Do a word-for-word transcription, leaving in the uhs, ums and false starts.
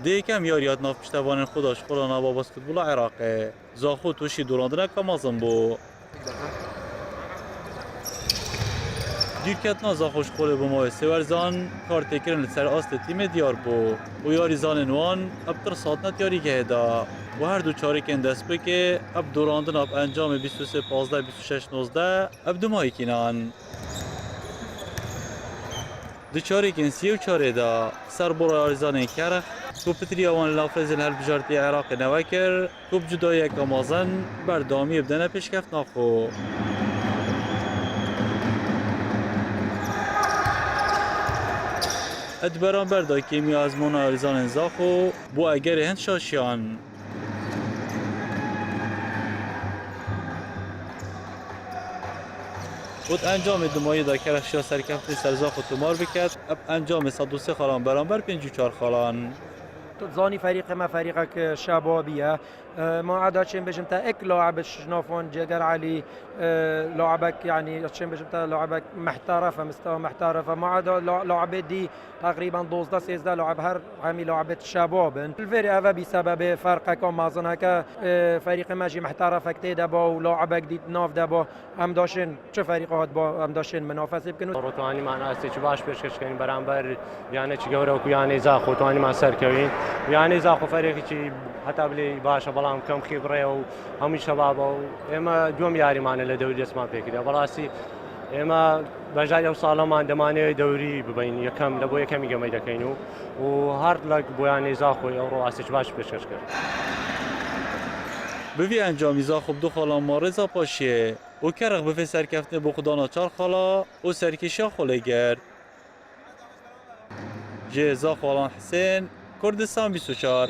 Dê yekem yarî hat nav piştevanên xwe de ji Qola Nava Basketbola Iraqê. Zaxo tûşî dorandineka mezin bû. Dûrketina Zaxo ji qolê bo mawê sê werzan kar tê kirin li ser astê tîmê diyar bû û yarîzanên wan ev tirs hatine diyarîgehê de û her du çarikên destpêkê ev dorandina bi encamê bîst û sê pazdeh, bîst û şeş nozdeh ev dumahî kînan. Di çarikên siyê û çarê de serbora yarîzanên Kerx ku pitiriya wan li nav rêzên hilbijartiyê Iraqê newe kir, ku bi cudayiyeke mezin berdewamiyê bidene pêşkeftina xwe. Di beramber de kêmiya ezmûna yarîzanên Zaxo bû egerê hin şaşiyan. Got encamê dumahiyê de Kerx şiya serkeftinê ser Zaxo tomar biket, ev encamê sed û sê xalan beramber pêncî û çar xalan. Tu dizanî ferîqê me ferîqek şebabî ye. E, ma eda çên bêjim te ek laib ji nav wan Ceger Elî, e, laibek, yanî çên bêjim te laibek mehterefe, mistewa mehterefe. Ma eda la-, laibê dî teqrîben dozdeh sêzdeh laib her hemî laibê şebab in. Li vêrê eve bî sebebê ferqeka mezin heke, e, ferîqê me jî mehterefe tê de ba û laibek dî nav de ba. Em daşên çi ferîqê hat ba, em daşên minafesê bikin. Ro توانیمان ئاستێکی باش پێشکەشکەین بەرامبەر یانێکی گەورە وەکو یانەی زاخۆ توانیمان سەرکەوین. یانەی زاخۆ فەرێکێکی هەتا بلێ باشە، بەڵام کەم خیبڕەیە و هەمووی شەبابە و ئێمە دووەم یاریمانە لە دەوری دەستمان پێکرا. بەڕاستی ئێمە بەژای ئەو ساڵەمان دەمانەوێت دەوری ببین یەکەم، لە بۆ یەکەمی گەمەی دەکەین و و هارد لەک بۆ یانەی زاخۆی ئەوڕۆ ئاستێکی باش پێشکەش کرد. Bi vî encamî Zaxo bi du xalan ma rêza paşiyê û Kerx bi vê serkeftinê bo xwe dana çar xala û serkêşiya xwe lê girt. Ji Zaxo Alan Hisên, Kurdistan bîst û çar.